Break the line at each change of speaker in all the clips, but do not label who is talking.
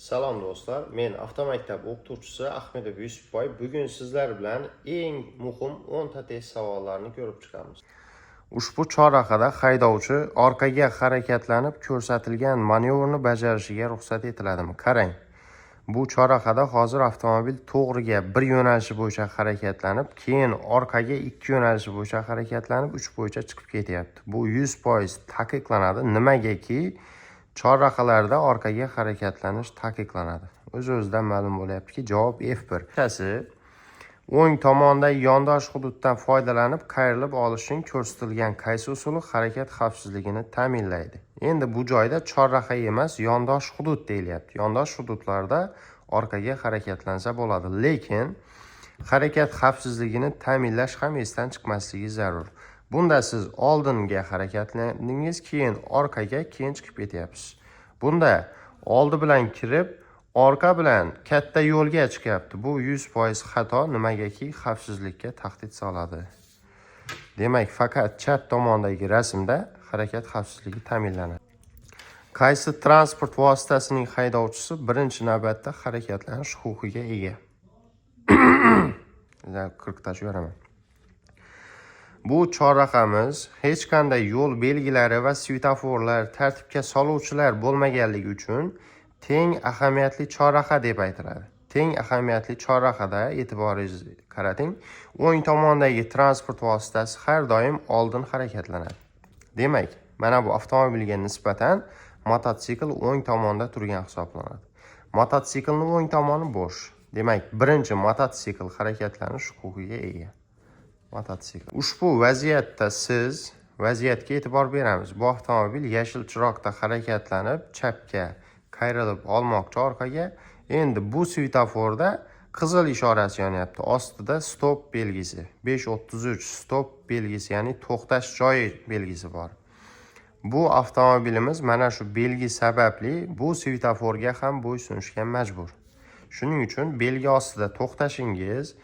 Salom do'stlar, men avtomaktab o'qituvchisi Ahmedov Yusufboy. Bugun sizlar bilan eng muhim 10 ta test savollarini ko'rib chiqamiz. Ushbu chorrahada haydovchi orqaga harakatlanib ko'rsatilgan manevrni bajarishiga ruxsat etiladimi? Qarang. Bu chorrahada hozir avtomobil to'g'riga bir yo'nalishi bo'yicha harakatlanib, keyin orqaga ikki yo'nalishi bo'yicha harakatlanib, uch bo'yicha chiqib ketyapti. Bu 100% taqiqlanadi. Nimagaki, chorrahalarda orqaga harakatlanish taqiqlanadi. O'z-o'zidan ma'lum bo'lyaptiki, javob F1. Bittasi o'ng tomondagi yondosh hududdan foydalanib qayrilib olishning ko'rsatilgan qaysi usuli harakat xavfsizligini ta'minlaydi? Endi bu joyda chorraha emas, yondosh hudud deyilyapti. Yondosh hududlarda orqaga harakatlansa bo'ladi, lekin harakat xavfsizligini ta'minlash ham esdan chiqmasligi zarur. Bunda siz oldinga harakatlandingiz, keyin orqaga, keyin chiqib ketyapsiz. Bunda oldi bilan kirib, orqa bilan katta yo'lga chiqyapti. Bu 100% xato, nimagaki xavfsizlikka tahdid soladi. Demak, faqat chap tomondagi rasmda harakat xavfsizligi ta'minlanadi. Qaysi transport vositasining haydovchisi birinchi navbatda harakatlanish huquqiga ega? Qirqtashib yuboraman. Bu chorrahamiz hech qanday yo'l belgilari va svetoforlar, tartibga soluvchilar bo'lmaganligi uchun teng ahamiyatli chorraha deb aytiladi. Teng ahamiyatli chorrahada e'tiboringizni qarating, o'ng tomondagi transport vositasi har doim oldin harakatlanadi. Demak, mana bu avtomobilga nisbatan mototsikl o'ng tomonda turgan hisoblanadi. Mototsiklning o'ng tomoni bo'sh. Demak, birinchi mototsikl harakatlanish huquqiga ega. Mototsikl. Ushbu vaziyatda siz vaziyatga e'tibor beramiz. Bu avtomobil yashil chiroqda harakatlanib, chapga qayrilib olmoqchi orqaga. Endi bu svetoforda qizil ishorasi yonyapti. Ostida stop belgisi. 5.33 stop belgisi, ya'ni to'xtash joyi belgisi bor. Bu avtomobilimiz mana shu belgi sababli bu svetoforga ham bo'ysunishga majbur. Shuning uchun belgi ostida to'xtashingiz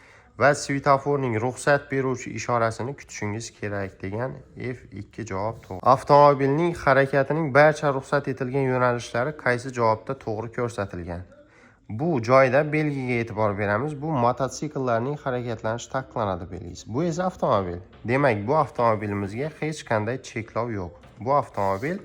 va svetoforning ruxsat beruvchi ishorasini kutishingiz kerak degan F2 javob to'g'ri. Avtomobilning harakatining barcha ruxsat etilgan yo'nalishlari qaysi javobda to'g'ri ko'rsatilgan? Bu joyda belgiga e'tibor beramiz. Bu mototsikllarning harakatlanishi taqiqlanadi belgisi. Bu esa avtomobil. Demak, bu avtomobilimizga hech qanday cheklov yo'q. Bu avtomobil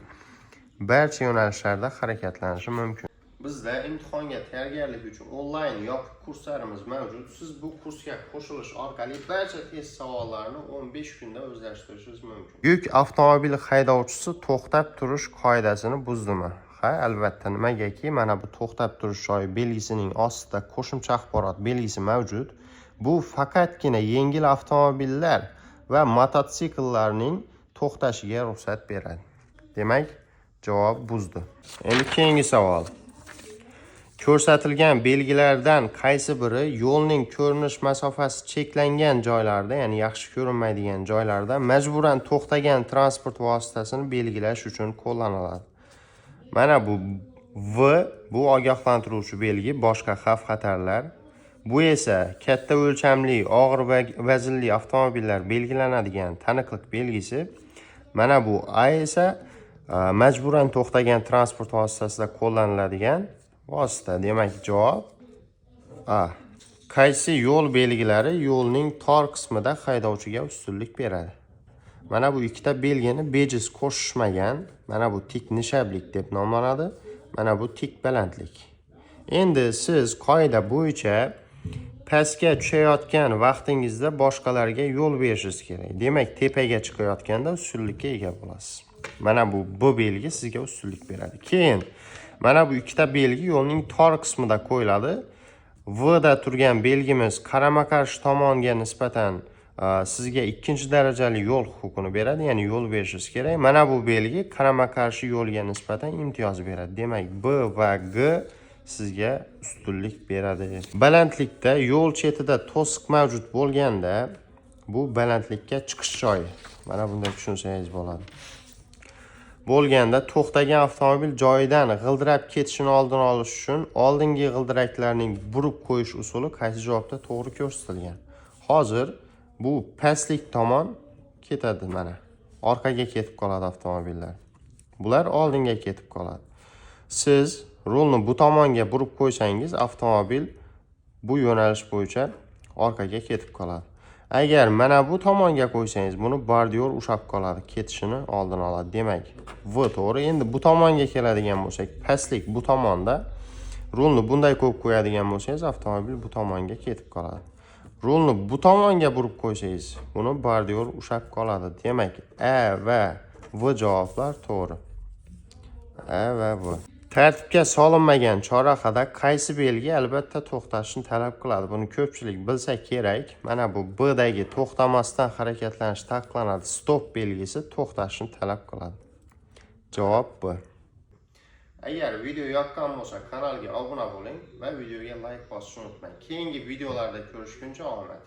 barcha yo'nalishlarda harakatlanishi mumkin. Bizda imtihonga tayyorgarlik uchun onlayn yopiq kurslarimiz mavjud. Siz bu kursga qo'shilish orqali barcha test savollarini 15 kunda o'zlashtirishingiz mumkin. Yuk avtomobili haydovchisi to'xtab turish qoidasini buzdimi? Ha, albatta. Nimagaki, mana bu to'xtab turish joyi belgisining ostida qo'shimcha axborot belgisi mavjud. Bu faqatgina yengil avtomobillar va mototsikllarning to'xtashiga ruxsat beradi. Demak, javob buzdi. Endi keyingi savol. Ko'rsatilgan belgilardan qaysi biri yo'lning ko'rinish masofasi cheklangan joylarda, ya'ni yaxshi ko'rinmaydigan joylarda majburan to'xtagan transport vositasini belgilash uchun qo'llaniladi? Mana bu V, bu ogohlantiruvchi belgi, boshqa xavf-xatarlar. Bu esa katta o'lchamli, og'ir vaznli avtomobillar belgilanadigan taniqlik belgisi. Mana bu A esa majburan to'xtagan transport vositasida qo'llaniladigan vosita. Demak, javob A. Qaysi yo'l belgilari yo'lning tor qismida haydovchiga ustunlik beradi? Mana bu ikkita belgini bejiz qo'shishmagan. Mana bu tik nishablik deb nomlanadi. Mana bu tik balandlik. Endi siz qoida bo'yicha pastga tushayotgan vaqtingizda boshqalarga yo'l berishingiz kerak. Demak, tepaga chiqayotganda ustunlikka ega bo'lasiz. Mana bu belgi sizga ustunlik beradi. Keyin mana bu ikkita belgi yo'lning tor qismida qo'yiladi. V da turgan belgimiz qarama-qarshi tomonga nisbatan sizga ikkinchi darajali yo'l huquqini beradi, ya'ni yo'l berishingiz kerak. Mana bu belgi qarama-qarshi yo'lga nisbatan imtiyoz beradi. Demak, B va G sizga ustunlik beradi. Balandlikda yo'l chetida to'siq mavjud bo'lganda, bu balandlikka chiqish joyi. Mana bunday tushunsangiz bo'ladi. Bo'lganda to'xtagan avtomobil joyidan g'ildirab ketishini oldini olish uchun oldingi g'ildiraklarning burib qo'yish usuli qaysi javobda to'g'ri ko'rsatilgan? Hozir bu pastlik tomon ketadi mana. Orqaga ketib qoladi avtomobillar. Bular oldinga ketib qoladi. Siz Rulni bu tomonga burib qo'ysangiz, avtomobil bu yo'nalish bo'yicha orqaga ketib qoladi. Agar mana bu tomonga qo'ysangiz, buni bordyur ushlab qoladi, ketishini oldini oladi. Demak, V to'g'ri. Endi bu tomonga keladigan bo'lsak, pastlik bu tomonda. Rulni bunday qo'yib qo'yadigan bo'lsangiz, avtomobil bu tomonga ketib qoladi. Rulni bu tomonga burib qo'ysangiz, buni bordyur ushlab qoladi. Demak, A va V javoblar to'g'ri. A va V. Tartibga solinmagan chorrahada qaysi belgi albatta to'xtashni talab qiladi? Buni ko'pchilik bilsa kerak. Mana bu B dagi to'xtamasdan harakatlanish taqiqlanadi. Stop belgisi to'xtashni talab qiladi. Javob B. Agar video yoqqan bo'lsa, kanalga obuna bo'ling va videoga like bosishni unutmang. Keyingi videolarda ko'rishguncha omad.